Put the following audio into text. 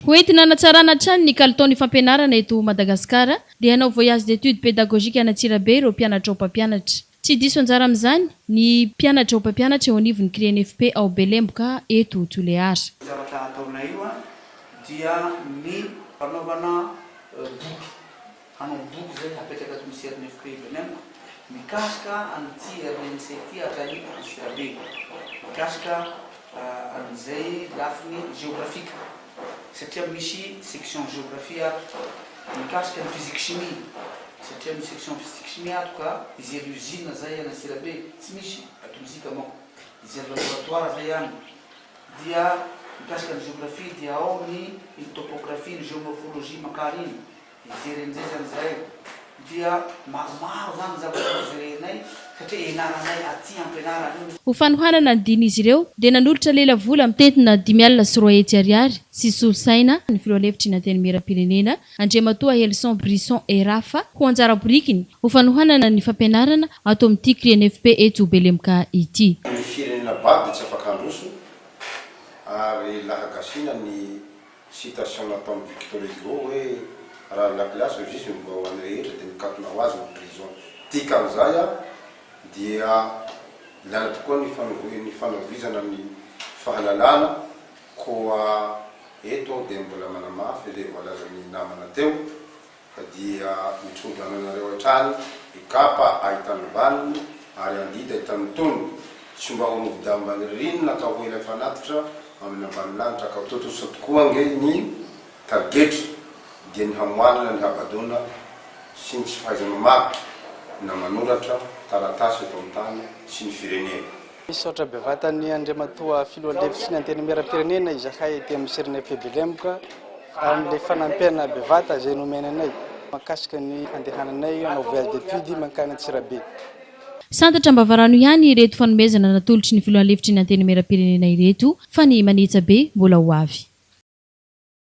Ho entina hanatsarana hatrany ny kalitaon'ny fampianarana eto Madagasikara dia hanao voyage d'études pédagogiques any Antsirabe ireo mpianatra ho mpampianatra. Tsy diso anjara amin'izany ny mpianatra ho mpampianatra eo anivon'ny CRINFP ao Belemboka eto Tulear. Ny zavatra ataonay io dia ny fanaovana boky, hanao boky izay hapetraka ato amin'ny CRNFP Belemboka mikasika an'ity RNC ity hatrany Antsirabe, mikasika an'izay lafiny géographique satria misy section géographie ato, mikasika ny physique chimie satria misy section physique chimie ato ka hijery usine zay any Antsirabe, tsy misy ato mozika manko, hijery laboratoire zay any, dia mikasika ny géographie dia ao ny iny topographie, ny géomorphologie mankany iny. Hijery an'izay zany izahay dia maromaro zany ny zavatra hojerenay satria ianaranay aty ampianarana io. Ho fanohanana ny dian'izy ireo dia nanolotra lelavola mitentina 250 ariary sy solosaina ny filoha lefitry ny Antenimierampirenena Andriamatoa Helson Brisson Erafa ho anjara birikiny ho fanohanana ny fampianarana ato amin'ity CRINFP eto Belemoka ity. Ny firenena bado dia tsy afaka handroso ary lahagasiana ny Citation nataon'i Victor Hugo hoe raha ny lakilasy hozy izy mivoha ho an'ny rehetra dia mikatona ho azy ny prison. Dikan'izay dia ilaina tokoa ny ny fanovizana ny fahalalana koa eto aho dia mbola manamafy ilay voalazan'ny namana teo Fa dia mitso-drano anareo hatrany i Kapa ahitany vaniny ary Andidy ahitany tonony. Tsy mba ho novidam-bany ririnina ka ho ilay fanatitra amin'ny ambanilanitra ka ho tontosa tokoa ange ny tarigetra dia ny hamoanana ny habadoana sy ny tsy fahaiza-mamaky na manoratra taratasy eto an-tany sy ny firenena. Misaotra bevata an'i Andriamatoa Filoha Lefitry ny Antenimierampirenena izahay ety amin'ny CRNFP Belemboka amin'ilay fanampiana bevata izay nomeny anay mahakasika ny handehananay hanao voyage d'études mankany Antsirabe. Santatra ambavarano ihany ireto fanomezana natolotry ny Filoha Lefitry ny Antenimierampirenena ireto fa ny manetsa be mbola ho avy.